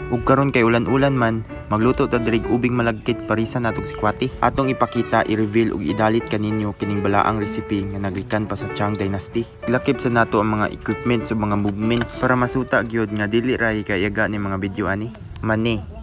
Ug karon kay ulan-ulan man, magluto ta diri og ubing malagkit parisan natog sikwate. Atong ipakita, i-reveal ug idalit kaninyo kining balaang recipe nga nagikan pa sa Tang Dynasty. Lakip sa nato ang mga equipments ug mga movements para masuta gyud nga dili ra kaayaga ni mga video ani. Mani.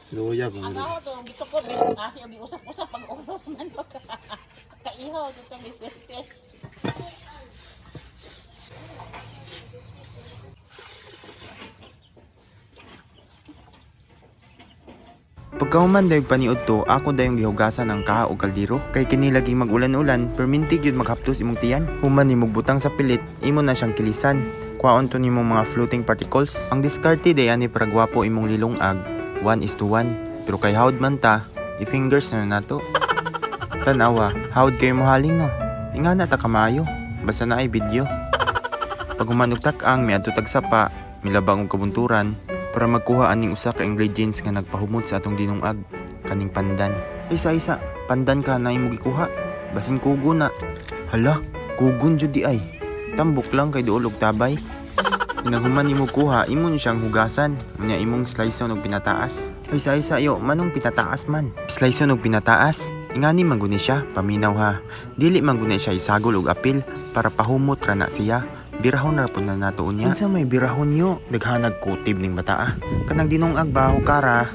Luya. Ang ako to, gusto ko, kasi ang usap-usap pag oras man pagka kaihaw dito business. Pagkahuman dayong paniud to, ako dayong gihugasan ang kaha og kaldero. Kay kini laging mag-ulan-ulan, perminti gyud maghaptos imong tiyan. Human nimo butang sa pilit, imo na siyang kilisan. Kuhaon to nimo mga floating particles. Ang diskarte day ani para gwapo imong lilungag, 1:1. Pero kay hawd man ta, i-fingers na nato. Tanawa, hawd kayo mo haling no. Ingana ta kamayo, basta na ay video. Pag human og tak-ang, miadto tag sapa, milabang og kabunturan para magkuha aning usa ka ingredients nga nagpahumot sa atong dinungag, kaning pandan. Isa isa, pandan ka na imo gikuha. Basin kugo na. Hala, kugon jud di ay. Tambok lang kay duol og tabay. Naghuman nimo kuha, imo ni siyang hugasan. Unya imong slice og pinataas. Ay sa isa yo, manong pinataas man. Slice og pinataas. Ingani man guni siya, paminaw ha. Dili man guni siya isagol og apil para pahumot ra na siya. Birahon ra pud na nato unya. Unsa may birahon yo? Naghanag kutib ning bata ah. Kanang dinungag baho kara.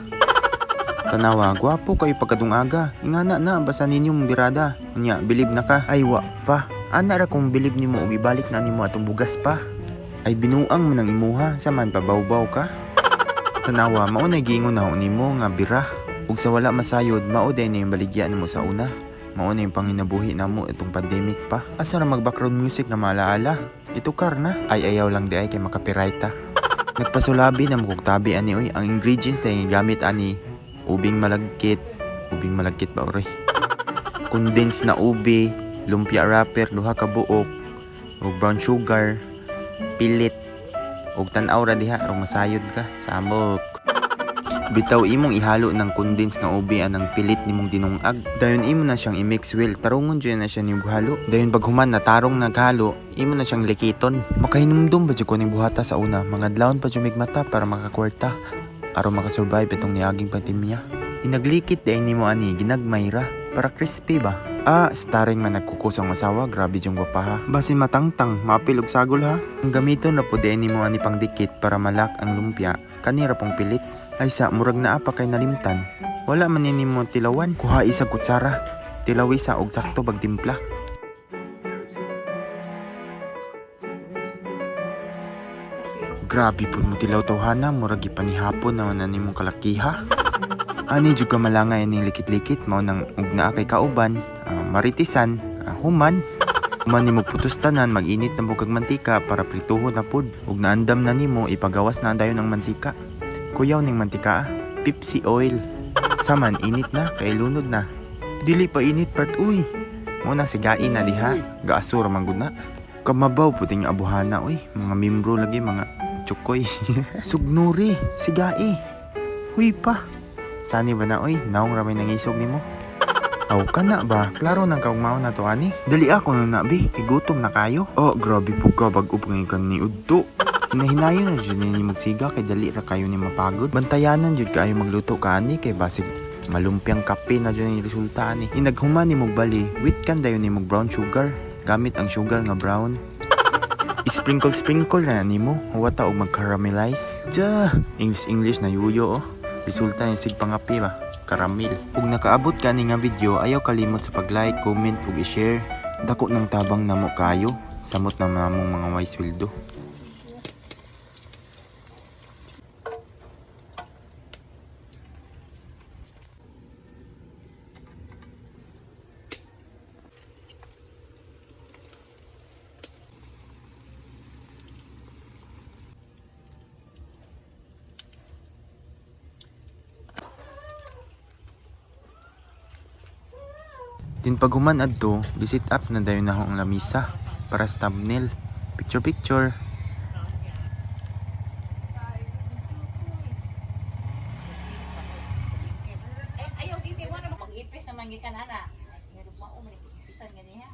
Tanawa, gwapo kayo pagkadungaga. Ingana na, basta ninyo mong birada. Unya, bilib na ka. Ay, wa pa. Ana ra kung bilib nimo og ibalik na nimo atong bugas pa. Ay binuang man ang imuha, sa man pabawbaw ka. Tanawa, mao na giingon na nimo nga bira. Ug sa wala masayod, mao day na yung baligya nimo sa una. Mao na yung panginabuhi namo itong pandemic pa. Asa ra mag background music na maalaala? Itukar na. Ay ayaw lang di ay kay makapiright ta. Nagpasulabi na mukog tabi ani oy. Ang ingredients na yung gamit ani ubing malagkit, ubing malagkit ba oray? Condensed na ube, lumpia wrapper duha ka buok, ug brown sugar, pilit, ug tan-aw ra diha aron masayod ka, samok. Bitaw imong ihalo ng condense nga ube anang pilit nimong dinungag. Dayon imo na siyang i-mix well, tarungon jud na siya nimong halo. Dayon pag human na tarong naghalo, imo na siyang likiton. Makahinumdum ba jud ko ning buhata sa una, mga adlawon pa jud migmata para makakwarta aron makasurvive itong niaging pandemya. Inaglikit day nimo ani ginagmay ra para crispy ba. Ah, starring man nagkukus ang asawa, grabe jung gwapa ha. Basin matangtang, maapil og sagol ha. Ang gamiton ra po day nimo ani pangdikit para malak ang lumpia, kanira pong pilit. Ay sa murag naa pa kay nalimtan. Wala man ni nimo tilawan, kuha isa kutsara. Tilawi sa og sakto bag timpla. Grabe pud mo tilaw tawhana, murag gipanihapon naman na nimong kalakiha. Ani jud ka malangay ning likit-likit mao nang ug naa kay kauban, maritisan, human. Human nimo putos tanan, mag-init na bukag mantika para prituhon na pud. Ug naandam na nimo ipagawas na dayon ang mantika. Kuyaw ning mantika ah, Pepsi oil. Saman init na kay lunod na. Dili pa init part uy. Mo na sigain na diha, gaasura man gud na. Kamabaw pud ning abuhana uy, mga membro lagi mga tsukoy. Sugnuri, sigai. Huy pa. Sani ba na oy, naong ramay nangisog nimo. Aw kana ba? Klaro nang kaugmao na to ani. Dali ako na nabi, igutom na kayo. Oh, grabe po ka bag-o pa ngayon ka ni Udto. Hinahinayon na jud ni magsiga kay dali ra kayo ni mapagod. Bantayanan jud kaayo magluto ka ani kay basig malumpiang kape na jud ang resulta ani. Inaghuman ni bali, wit kan dayon ni brown sugar. Gamit ang sugar nga brown. Sprinkle sprinkle na nimo, huwata og mag-caramelize. Tsa, English English na yuyo oh. Resulta ni sig pangapi ba? Caramel. Ug nakaabot ka ni nga video, ayaw kalimot sa pag-like, comment ug i-share. Dako ng tabang namo kayo. Samot na namong mga way sweldo. Din paghuman adto, gi-set up na dayon nako ang lamisa para sa thumbnail. Picture picture. Ay, ayaw di kay wala pag-ipis naman gikan ana. Meron mao man ipisan ganiha.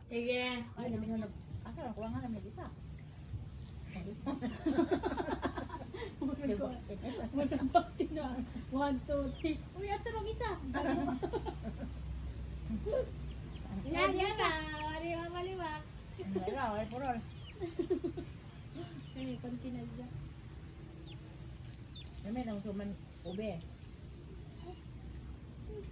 Sige. Ay, namin na. Asa ra kulang na may isa. Walang bakti na. One, two, three. Uy, asa rong isa? Yan, yan na. Maliwa, maliwa. Wala, wala purol. Ay, konti na siya. Namin ang suman ube.